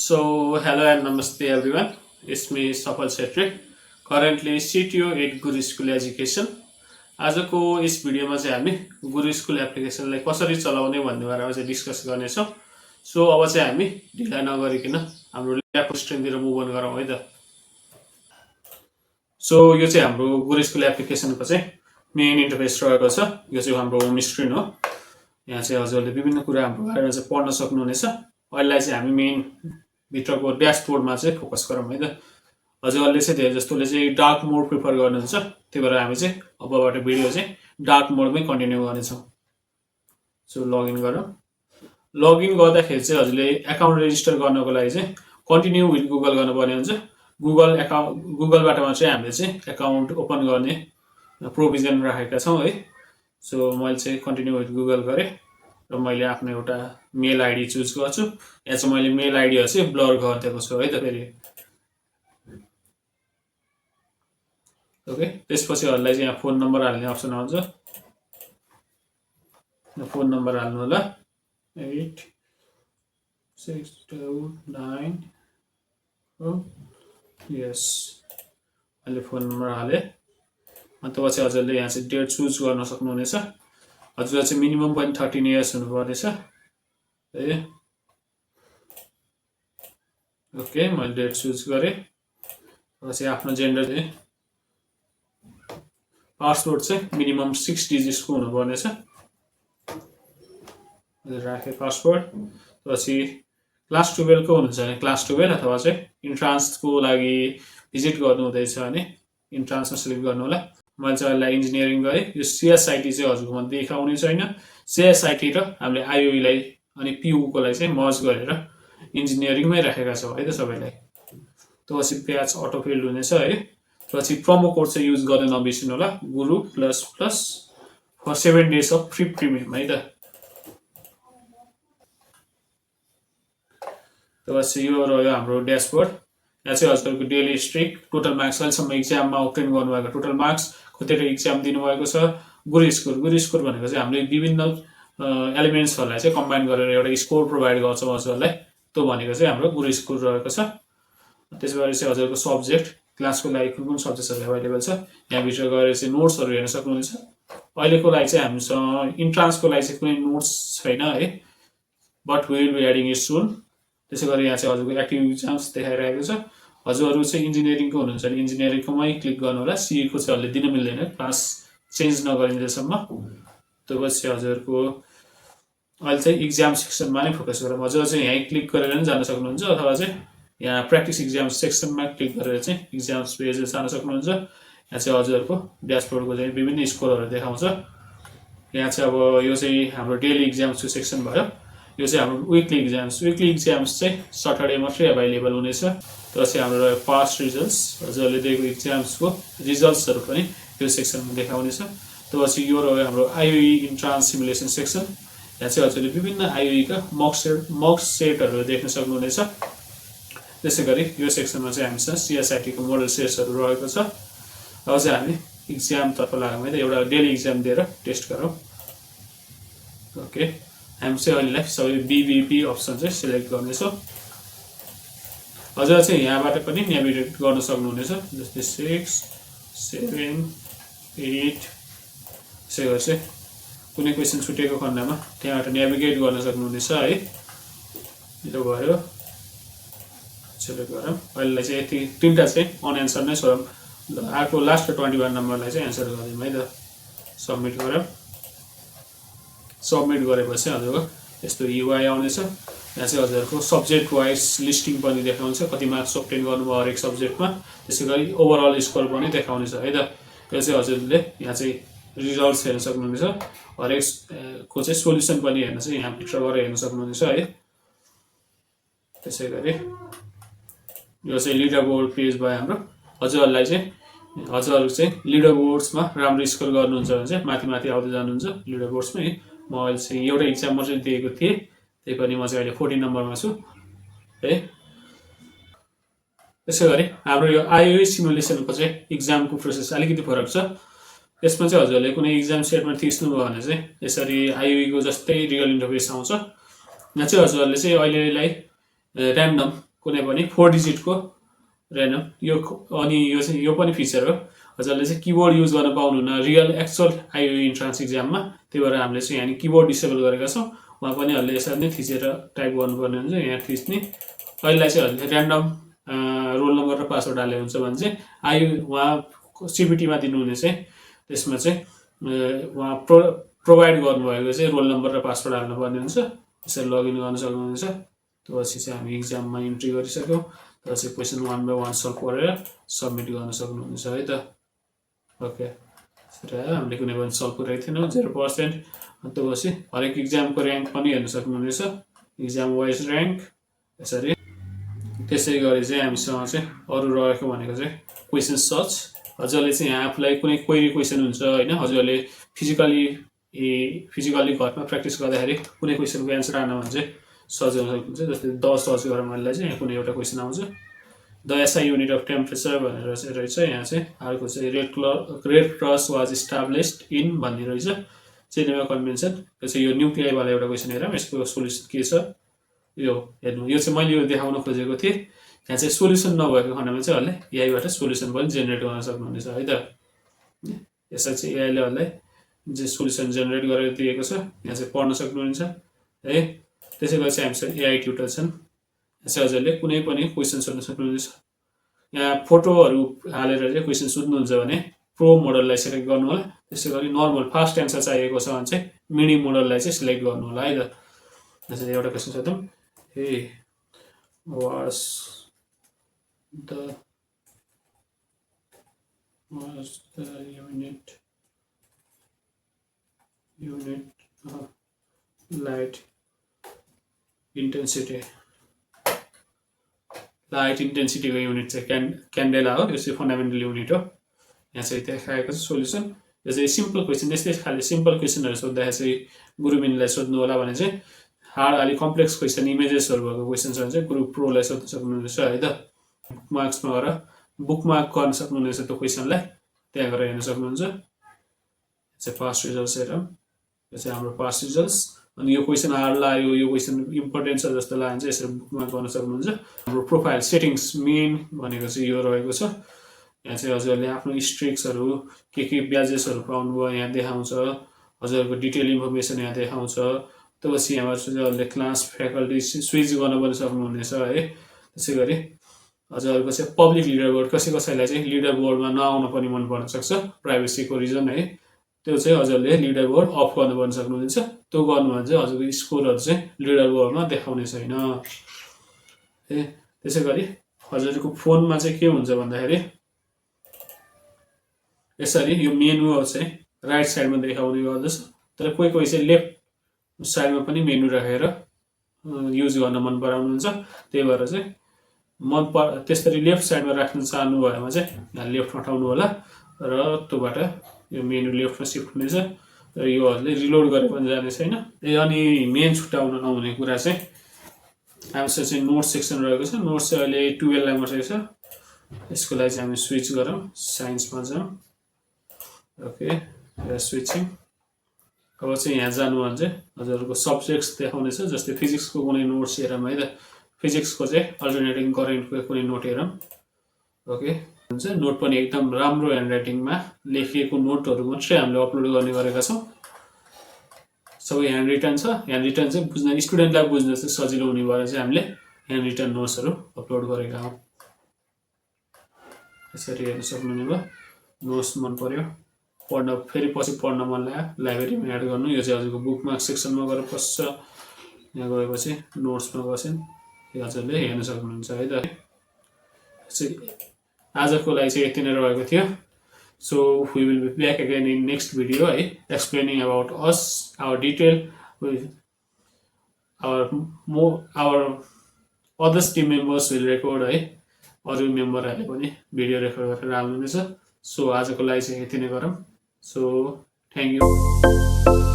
So, hello and namaste everyone. It's me Safal Chetri, currently CTO at Guru School Education. आजको यस भिडियोमा चाहिँ हामी गुरु school एप्लिकेसनलाई कसरी चलाउने भन्ने बारेमा चाहिँ डिस्कस गर्नेछौँ। सो अब चाहिँ हामी ढिला नगरिकन हाम्रो ल्यापटप स्क्रिनतिर मुभ अन गरौँ है त। सो यो चाहिँ हाम्रो गुरु स्कुल एप्लिकेसनको चाहिँ मेन इन्टरफेस रहेको छ। यो चाहिँ हाम्रो होम स्क्रिन हो। यहाँ चाहिँ हजुरले विभिन्न कुरा हाम्रो बारेमा चाहिँ पढ्न सक्नुहुनेछ। अहिले चाहिँ हामी मेन भित्रको ड्यासबोर्डमा चाहिँ फोकस गरौँ है त। हजुरहरूले चाहिँ धेरै जस्तोले चाहिँ डार्क मोड प्रिफर गर्नुहुन्छ, त्यही भएर हामी चाहिँ अबबाट भिडियो चाहिँ डार्क मोडमै कन्टिन्यू गर्नेछौँ। सो लगइन गरौँ। लगइन गर्दाखेरि चाहिँ हजुरले एकाउन्ट रेजिस्टर गर्नको लागि चाहिँ कन्टिन्यू विथ गुगल गर्नुपर्ने हुन्छ। गुगलबाट चाहिँ हामीले चाहिँ एकाउन्ट ओपन गर्ने प्रोभिजन राखेका छौँ है। सो मैले चाहिँ कन्टिन्यू विथ गुगल गरेँ र मैले आफ्नो एउटा मेल आइडी चुज गर्छु। यहाँ चाहिँ मैले मेल आइडीहरू चाहिँ ब्लर गरिदिएको छु है त फेरि। ओके, त्यसपछि हजुरलाई चाहिँ यहाँ फोन नम्बर हाल्ने अप्सन आउँछ। फोन नम्बर हाल्नु होला 8629 यस, अहिले फोन नम्बर हालेँ। अनि त्यसपछि हजुरले यहाँ चाहिँ डेट चुज गर्न सक्नुहुनेछ। हजुरलाई चाहिँ मिनिमम पनि 13 इयर्स हुनुपर्नेछ है। ओके, मैले डेट चुज गरेँ। पछि आफ्नो जेन्डर चाहिँ पासवर्ड चाहिँ मिनिमम 6 डिजिट्सको हुनुपर्नेछ। राखेँ पासवर्ड। पछि क्लास 12 को हुनुहुन्छ भने क्लास 12 अथवा चाहिँ इन्ट्रान्सको लागि भिजिट गर्नु हुँदैछ भने इन्ट्रान्समा सिलेक्ट गर्नु होला। मैले चाहिँ अहिले इन्जिनियरिङ गरेँ। यो सिएसआइटी चाहिँ हजुरकोमा देखाउने छैन। सिएसआइटी र हामीले आइओईलाई अनि पियुको लागि चाहिँ मर्ज गरेर इन्जिनियरिङमै राखेका छौँ है त सबैलाई। त्यसपछि ब्याच अटो फिल्ड हुनेछ है। पछि प्रोमो कोड चाहिँ युज गर्न नबिर्सिनु होला, Guru plus plus for 7 days of free premium है त। त्यसपछि यो रह्यो हाम्रो ड्यासबोर्ड। यहाँ चाहिँ हजुरको डेली स्ट्रिक, टोटल मार्क्स, अहिलेसम्म इक्जाममा अब्टेन गर्नुभएको टोटल मार्क्स, कतिवटा इक्जाम दिनुभएको छ। गुरु स्कोर भनेको चाहिँ हामीले विभिन्न एलिमेन्ट्सहरूलाई चाहिँ कम्बाइन गरेर एउटा स्कोर प्रोभाइड गर्छौँ हजुरहरूलाई। त्यो भनेको चाहिँ हाम्रो गुरु स्कोर रहेको छ। त्यसबाट चाहिँ हजुरको सब्जेक्ट, क्लासको लागि कुन कुन सब्जेक्टहरू एभाइलेबल छ, यहाँभित्र गएर चाहिँ नोट्सहरू हेर्न सक्नुहुनेछ। अहिलेको लागि चाहिँ हामीसँग इन्ट्रान्सको लागि चाहिँ कुनै नोट्स छैन है, but we will be adding it soon. त्यसै गरी यहाँ चाहिँ हजुरको एक्टिभ इक्जाम्स देखाइरहेको छ। हजुरहरू चाहिँ इन्जिनियरिङको हुनुहुन्छ भने इन्जिनियरिङकोमै क्लिक गर्नु होला। सीईको चाहिँहरूले दिन मिल्दैन क्लास चेन्ज नगरिन्जेलसम्म। त्यसपछि हजुरको अहिले चाहिँ इक्जाम सेक्सनमा नै फोकस गरौँ। हजुर चाहिँ यहीँ क्लिक गरेर पनि जान सक्नुहुन्छ अथवा चाहिँ यहाँ प्र्याक्टिस इक्जाम सेक्सनमा क्लिक गरेर चाहिँ इक्जाम्स पेज जान सक्नुहुन्छ। यहाँ चाहिँ हजुरहरूको ड्यासबोर्डको चाहिँ विभिन्न स्कोरहरू देखाउँछ। यहाँ चाहिँ अब यो चाहिँ हाम्रो डेली इक्जाम्सको सेक्सन भयो। यो चाहिँ हाम्रो विकली इक्जाम्स चाहिँ सटरडे मात्रै एभाइलेबल हुनेछ। त्यसपछि हाम्रो पास्ट रिजल्ट्स, हजुरले दिएको इक्जाम्सको रिजल्ट्सहरू पनि यो सेक्सनमा देखाउनेछ। त्यसपछि यो रह्यो हाम्रो आइओई इन्ट्रान्स सिमुलेसन सेक्सन। यहाँ चाहिँ हजुरले विभिन्न आइओईका मक सेटहरू देख्न सक्नुहुनेछ। त्यसै गरी यो सेक्सनमा चाहिँ हामीसँग सिएसआइटीको मोडल सेट्सहरू रहेको छ। अब चाहिँ हामी इक्जामतर्फ लागौँ है त, एउटा डेली इक्जाम दिएर टेस्ट गरौँ। ओके, हामी चाहिँ अहिलेलाई सबै बिबिपी अप्सन चाहिँ सिलेक्ट गर्नेछौँ। हजुर चाहिँ यहाँबाट पनि नेभिगेट गर्न सक्नुहुनेछ, जस्तै 6, 7, 8 यसै गरी चाहिँ कुनै क्वेसन छुटेको खण्डमा त्यहाँबाट नेभिगेट गर्न सक्नुहुनेछ है। यो भयो, सिलेक्ट गरौँ। अहिलेलाई चाहिँ यति 3टा चाहिँ अनएन्सर नै छोडौँ। अर्को लास्ट 21 नम्बरलाई चाहिँ एन्सर गरिदिउँ है त। सबमिट गरौँ। सबमिट गरेपछि हजुरको यस्तो युआई आउनेछ। यहाँ चाहिँ हजुरको सब्जेक्ट वाइज लिस्टिङ पनि देखाउँछ, कति मार्क्स अब्टेन गर्नुभयो हरेक सब्जेक्टमा। त्यसै गरी ओभरअल स्कोर पनि देखाउनेछ है त। यो चाहिँ हजुरले यहाँ चाहिँ रिजल्ट्स हेर्न सक्नुहुनेछ। हरेकको चाहिँ सोल्युसन पनि हेर्न चाहिँ यहाँभित्र गएर हेर्न सक्नुहुनेछ है। त्यसै गरी यो चाहिँ लिडर बोर्ड पेज भयो हाम्रो। हजुरहरूलाई चाहिँ हजुरहरू चाहिँ लिडर बोर्ड्समा राम्रो स्कोर गर्नुहुन्छ भने चाहिँ माथि माथि आउँदै जानुहुन्छ लिडर बोर्ड्समै। म अहिले चाहिँ एउटा इक्जाम मात्रै दिएको थिएँ, त्यही पनि म चाहिँ अहिले 14 नम्बरमा छु है। त्यसै गरी हाम्रो यो आइओई सिमुलेसनको चाहिँ इक्जामको प्रोसेस अलिकति फरक छ। यसमा चाहिँ हजुरले कुनै इक्जाम सेटमा थिच्नुभयो भने चाहिँ यसरी आइओईको जस्तै रियल इन्टरफेस आउँछ। यहाँ चाहिँ हजुरहरूले चाहिँ अहिलेलाई ऱ्यान्डम कुनै पनि 4 डिजिटको ऱ्यान्डम यो अनि यो पनि फिचर हो हजुरले चाहिँ किबोर्ड युज गर्न पाउनुहुन्न रियल एक्चुअल आइओ इन्ट्रान्स इक्जाममा त्यही भएर हामीले चाहिँ यहाँ किबोर्ड डिसेबल गरेका छौँ वहाँ पनिहरूले यसरी नै थिचेर टाइप गर्नुपर्ने हुन्छ यहाँ थिच्ने पहिला चाहिँ हजुरले ऱ्यान्डम रोल नम्बर र पासवर्ड हाले हुन्छ भने चाहिँ आइओ उहाँ सिबिटीमा दिनुहुने चाहिँ त्यसमा चाहिँ उहाँ प्रोभाइड गर्नुभएको चाहिँ रोल नम्बर र पासवर्ड हाल्नुपर्ने हुन्छ यसरी लगइन गर्न सक्नुहुन्छ त्यसपछि चाहिँ हामी इक्जाममा इन्ट्री गरिसक्यौँ त्यसपछि क्वेसन 1 बाई 1 सल्भ गरेर सब्मिट गर्न सक्नुहुन्छ है त ओके हामीले कुनै पनि सल्भ गरेको थिएनौँ 0% त्यसपछि हरेक इक्जामको ऱ्याङ्क पनि हेर्न सक्नुहुनेछ इक्जाम वाइज ऱ्याङ्क यसरी त्यसै गरी चाहिँ हामीसँग चाहिँ अरू रहेको भनेको चाहिँ क्वेसन सर्च हजुरले चाहिँ यहाँ आफूलाई कुनै क्वेरी क्वेसन हुन्छ होइन हजुरले फिजिकल्ली घरमा प्र्याक्टिस गर्दाखेरि कुनै क्वेसनको एन्सर आएन भने चाहिँ सर्च गर्न सक्नुहुन्छ जस्तै 10 सर्च गरेर मैले चाहिँ यहाँ कुनै एउटा क्वेसन आउँछ the SI unit of temperature भनेर चाहिँ रहेछ यहाँ चाहिँ अर्को चाहिँ red cross was established in भन्ने रहेछ जेनेभा कन्भेन्सन यो चाहिँ यो न्युक्लियरवाला एउटा क्वेसन हेरौँ यसको सोल्युसन के छ यो हेर्नु यो चाहिँ मैले यो देखाउन खोजेको थिएँ यहाँ चाहिँ सोल्युसन नभएको खण्डमा चाहिँहरूले यहीँबाट सोल्युसन पनि जेनेरेट गर्न सक्नुहुनेछ है त यसलाई चाहिँ एआईलेहरूलाई जे सोल्युसन जेनेरेट गरेर दिएको छ यहाँ चाहिँ पढ्न सक्नुहुन्छ है त्यसै गरी चाहिँ हामीसँग एआई ट्युटर छन् यहाँ चाहिँ हजुरले कुनै पनि क्वेसन सोध्न सक्नुहुनेछ यहाँ फोटोहरू हालेर चाहिँ क्वेसन सोध्नुहुन्छ भने प्रो मोडललाई सिलेक्ट गर्नु होला त्यसै गरी नर्मल फास्ट एन्सर चाहिएको छ भने चाहिँ मिनी मोडललाई चाहिँ सिलेक्ट गर्नु होला है त त्यसरी एउटा क्वेसन सोधौँ हे was the unit light intensity को युनिट चाहिँ क्यान्डेला हो यो चाहिँ फन्डामेन्टल युनिट हो यहाँ चाहिँ देखाएको छ सोल्युसन यो चाहिँ सिम्पल क्वेसन यस्तै खाले सिम्पल क्वेसनहरू सोद्दाखेरि चाहिँ गुरुबिनलाई सोध्नु होला भने चाहिँ हार्ड अलिक कम्प्लेक्स क्वेसन इमेजेसहरू भएको क्वेसन छ भने चाहिँ ग्रुप प्रोलाई सोध्न सक्नुहुनेछ है त बुकमार्क्समा गएर बुकमार्क गर्न सक्नुहुनेछ त्यो क्वेसनलाई त्यहाँ गएर हेर्न सक्नुहुन्छ चाहिँ पास्ट रिजल्ट्स हेरौँ यो चाहिँ हाम्रो पास्ट रिजल्ट्स अनि यो क्वेसन हार्ड लाग्यो यो क्वेसन इम्पोर्टेन्ट छ जस्तो लाग्यो चाहिँ यसरी बुकमार्क गर्न सक्नुहुन्छ हाम्रो प्रोफाइल सेटिङ्स मेन भनेको चाहिँ यो रहेको छ यहाँ चाहिँ हजुरहरूले आफ्नो स्ट्रिक्सहरू के ब्याजेसहरू पाउनुभयो यहाँ देखाउँछ हजुरहरूको डिटेल इन्फर्मेसन यहाँ देखाउँछ त्यसपछि यहाँबाट चाहिँ हजुरले क्लास फ्याकल्टी स्विच गर्न पनि सक्नुहुनेछ है त्यसै गरी हजुरहरूको चाहिँ पब्लिक लिडर बोर्ड कसैलाई चाहिँ लिडर बोर्डमा नआउन पनि मन पर्न सक्छ प्राइभेसीको रिजन है त्यो चाहिँ हजुरले लिडर बोर्ड अफ गर्न पनि सक्नुहुन्छ त्यो गर्नु भने चाहिँ हजुरको स्कोरहरू चाहिँ लिडर बोर्डमा देखाउने छैन त्यसै गरी हजुरको फोनमा चाहिँ के हुन्छ भन्दाखेरि यसरी यो मेनु चाहिँ राइट साइडमा देखाउने गर्दछ तर कोही चाहिँ लेफ्ट साइडमा पनि मेनु राखेर युज गर्न मन पराउनुहुन्छ त्यही भएर चाहिँ त्यसरी लेफ्ट साइडमा राख्न चाहनु भएमा चाहिँ यहाँ लेफ्टमा उठाउनु होला र त्योबाट यो मेनु लेफ्टमा सिफ्ट हुनेछ र यो हजुरले रिलोड गरे पनि जाने छैन अनि मेन छुट्याउन नहुने कुरा चाहिँ हामीसँग चाहिँ नोट्स सेक्सन रहेको छ नोट्स चाहिँ अहिले 12 लाइनमा रहेछ यसको लागि चाहिँ हामी स्विच गरौँ साइन्समा जाउँ ओके स्विचिङ अब चाहिँ यहाँ जानु भने चाहिँ हजुरहरूको सब्जेक्ट्स देखाउनेछ जस्तै फिजिक्सको कुनै नोट्स हेरौँ है त फिजिक्सको चाहिँ अल्टरनेटिङ करेन्टको कुनै नोट हेरौँ ओके हुन्छ नोट पनि एकदम राम्रो ह्यान्डराइटिङमा लेखिएको नोटहरू मात्रै हामीले अपलोड गर्ने गरेका छौँ सबै ह्यान्ड रिटन छ ह्यान्ड रिटन चाहिँ बुझ्न स्टुडेन्टलाई बुझ्न चाहिँ सजिलो हुने भएर चाहिँ हामीले ह्यान्ड रिटन नोट्सहरू अपलोड गरेका हौँ यसरी हेर्न सक्नुहुने भयो नोट्स मन पर्यो पढ्न फेरि पछि पढ्न मन लाग्यो लाइब्रेरीमा एड गर्नु यो चाहिँ हजुरको बुकमार्क सेक्सनमा गएर पस्छ यहाँ गएपछि नोट्समा गएपछि हजुरले हेर्न सक्नुहुन्छ है त आजको लागि चाहिँ यति नै रहेको थियो so we will be back again in next video है explaining about us our detail our others team members will record है अरू मेम्बरहरूले पनि भिडियो रेकर्ड गरेर हाल्नुहुनेछ सो आजको लागि चाहिँ यति नै गरौँ सो थ्याङ्क यू